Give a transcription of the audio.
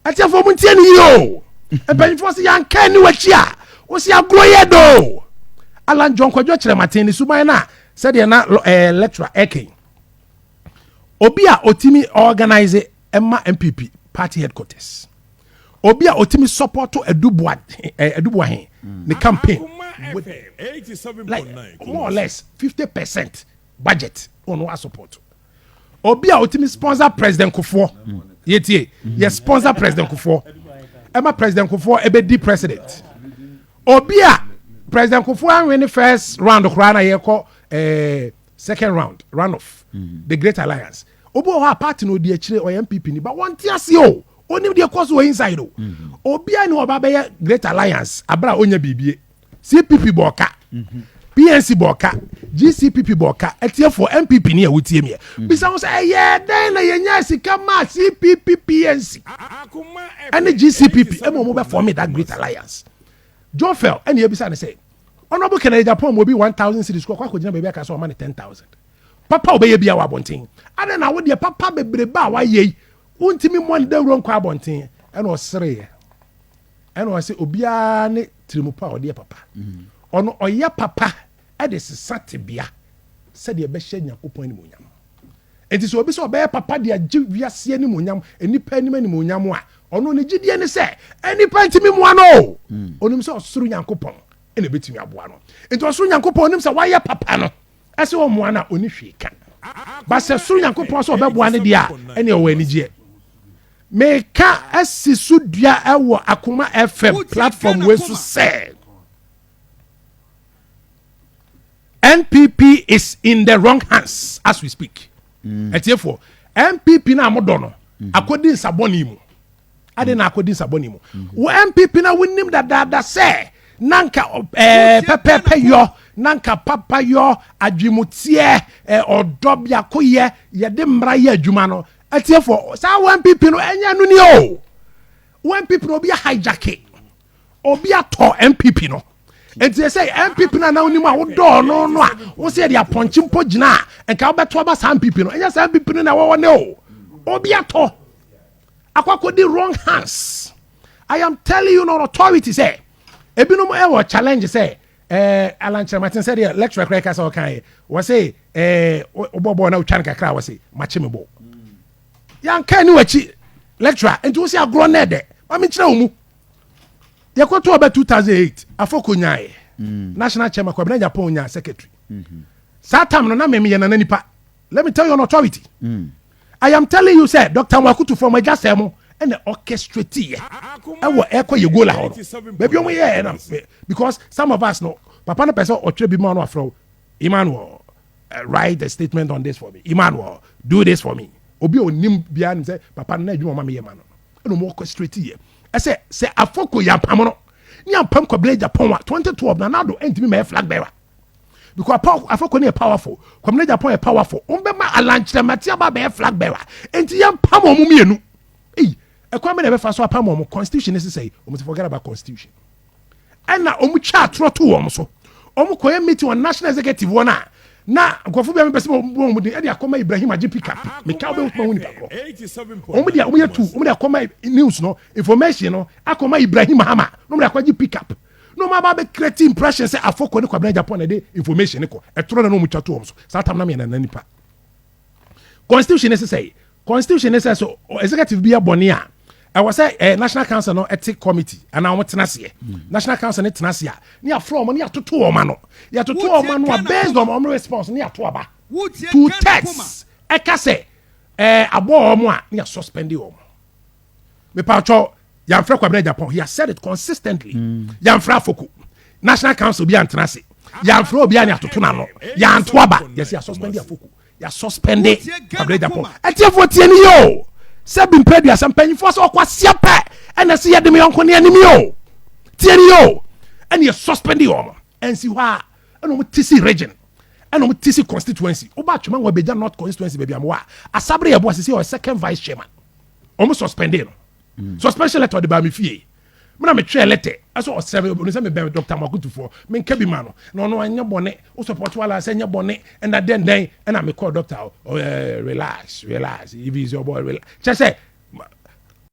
Atiafoɔ mu ntie ne yie o. Mpanyinfoɔ sɛ yɛanka ani w'akyi a, wosi agorɔ yɛ do. Alan John Kwadwo Kyerɛmaten ne suban no a sɛdeɛ na lecturer ɛkɛn. Obi a otimi organize ɛma NPP party headquarters. Obi a otimi support Adu Boahen ne campaign with like more or less 50% budget ɔno a support. Obi a otimi sponsor President Kufuor, yɛtie, yɛ sponsor President Kufuor ɛma President Kufuor ɛbɛdi president. Obi a President Kufuor anwe ne first round koraa na yɛkɔ second round, run off the Great Alliance. Obi wɔ hɔ a party na odi akyire, ɔyɛ NPP ni ba, wɔn ti ase o, onim deɛ kɔ so wɔ inside o. Obi a ni ɔba bɛyɛ Great Alliance abira onya biribi, CPP bɔ ɔka, PNC bɔ ɔka, GCPP bɔ ɔka. Ɛtiɛfoɔ, NPP ni a wotie miɛ, bisa wɔn sɛ ɛyɛ dɛn na yɛnya sika maa CPP, PNC ɛne GCPP ɛma wɔn bɛ form that Great Alliance? Joe Fell ɛna ebisa ne sɛ Honourable Kennedy Agyapong mo bi 1,000 cedis kɔ akɔgyina baabi aka sɛ ɔma ne 10,000. Papa a ɔbɛyɛ bia wɔ abɔnten ade na awodeɛ papa bebrebe a wayɛ yi, wontumi mmɔ ne dawuro nkɔ abɔnten. Ɛna ɔsereeɛ, ɛna ɔsɛ obiara ne tirimu pa a ɔde yɛ papa. Ɔno ɔyɛ papa ɛde sesa tebea sɛdeɛ ɛbɛhyɛ Nyankopɔn animuonyam. Nti sɛ obi sɛ ɔbɛyɛ papa de agye wiase animuonyam, nipa anim animuonyam a, ɔno ne gyidie ne sɛ nipa ntumi mmoa no o. Onim sɛ ɔsoro Nyankopɔn ɛna ɛbɛtumi aboa no. Nti ɔsoro Nyankopɔn onim sɛ wayɛ papa no ɛsɛ ɔmmoa no a, ɔni hwee ka ba sɛ soro Nyankopɔn sɛ ɔbɛboa no deɛ a, ɛne ɔwɔ anigyeɛ. Meka asi so dua ɛwɔ Akoma FM platform wei so sɛ NPP is in the wrong hands as we speak. Ɛtiefoɔ, NPP na amodɔ no akɔdi nsabɔne mu ade na akɔdi nsabɔne mu wɔ NPP na wonim dadaada sɛ nanka pɛpɛpɛ yɔ, nanka papa yɔ, adwemuteɛ, ɔdɔ biako yɛ, yɛde mmara yɛ adwuma no. Ɛtiefoɔ, saa wɔ NPP no ɛnyɛ no ni o. Wɔ NPP no, obi ahijack, obi atɔ NPP no. Nti sɛ NPP no a na wonim a wodɔɔ no a wo sɛ yɛde apɔnkye mpo gyina a nka wobɛto aba, saa NPP no ɛnyɛ saa NPP no na ɛwɔ hɔ ne o. Obi atɔ akɔakɔdi wrong hands. I am telling you on authority sɛ ebinom ɛwɔ challenge sɛ Alan Kyerɛmaten, sɛ deɛ lecturer kora ka sɛ ɔka yɛ wɔ sɛ wobɔ bɔɔl na wotwa no kakra a, wɔ sɛ makye me bɔ yɛnka ni w'akyi lecturer. Nti wo sɛ agorɔ no ɛdɛ ma menkyerɛ wo mu. Yɛkɔto ɔbɛ 2008, Afoko nyaeɛ national chairman, Kwabena Agyapong nya secretary. Saa time no na mem yɛ nana nipa. Let me tell you on authority, I am telling you sɛ Dr Mwakutu from agya sɛ mo ɛna orchestrate yɛ ɛwɔ ɛkɔ yɛ goal ahɔ no baabi ɔmo yɛ ɛna, because some of us no, papa no pɛ sɛ ɔtwerɛ bi ma no, afrɛ wo, "Emmanuel, write a statement on this for me. Emmanuel, do this for me." Obi a onim biara nim sɛ papa no na adwuma ɔma mi yɛ ma no ɛna ɔmo orchestrate yɛ ɛsɛ sɛ Afoko yampam no ne yampam Kwabena Agyapong a 2012 na Nado ɛntumi ma yɛ flag bearer because Afoko ne yɛ powerful, Kwabena Agyapong yɛ powerful. Wɔn bɛ ma Alan Kyerɛmate aba bɛyɛ flag bearer, nti yɛmpam wɔn mmienu. Eyi ɛkwan bɛ na ɛbɛfa so apam wɔn? Constitution ne sisɛ yi, wɔn ti forget about constitution, ɛna wɔn twa atorɔ to wɔn so. Wɔn kɔyɛ meeting wɔ national executive wɔn a na nkurɔfo bi a mepɛ sɛ wɔn de ɛde akɔma Ibrahim agye pick up meka wobɛ wotuma ho nipa korɔ. Wɔn de wɔn yɛ tu, wɔn de akɔma news no, information no akɔma Ibrahim Mahama na wɔn de akɔgye pick up na wɔn aba bɛ create impression sɛ Afɔkɔ ne Kwabena Agyapong na ɛde information ne kɔ. Ɛtorɔ na wɔn twa to wɔn so. Saa tam na meyɛ nana nipa. Constitution ne sisɛ, constitution ne sɛ so executive bi abɔne a, ɛwɔ sɛ national council no ɛte committee anaa wɔn tena aseɛ. National council ne tena aseɛ a, ne yɛafrɛ wɔn ne yɛatoto wɔn ano, yɛatoto wɔn ano a, based on wɔn response ne yɛato aba two thirds ɛka sɛ abɔ wɔn a, ne yɛ suspend wɔn. Mipatwɔ, yɛnfrɛ Kwabena Agyapong. He has said it consistently. Yɛnfrɛ Afoko, national council bi antena ase, yɛnfrɛ obi a ne atoto n'ano, yɛanto aba, yɛsi yɛ suspend Afoko, yɛ suspend Kwabena Agyapong. Ɛtiɛfoɔ, tie ni yɛ o. Sɛbi mpɛ mpanyinfoɔ sɛ ɔkɔ aseɛ pɛ ɛna sɛ yɛde me yɔnko ne anim yi o. Tie ni yɛ o. Ɛna yɛ suspend wɔn ɛnsi hɔ a, ɛna wɔn ti si region, ɛna wɔn ti si constituency. Ɔba atwoma wɔn abɛgya North constituency baabi amoa Asabere yɛ bɔ asisi ɔyɛ second vice chairman. Wɔn suspend no, suspension letter ɔde ba mi fie. Mena metwerɛ letter ɛsɛ ɔsɛ ɔno sɛ mebɛn Dr Makotofoɔ, menka bi ma no na ɔno anyɛ bɔne wo support wala sɛ nyɛ bɔne. Ɛna dɛndɛn ɛna mekɔɔ doctor, relax, relax, if he's your boy, relax. Kyɛ sɛ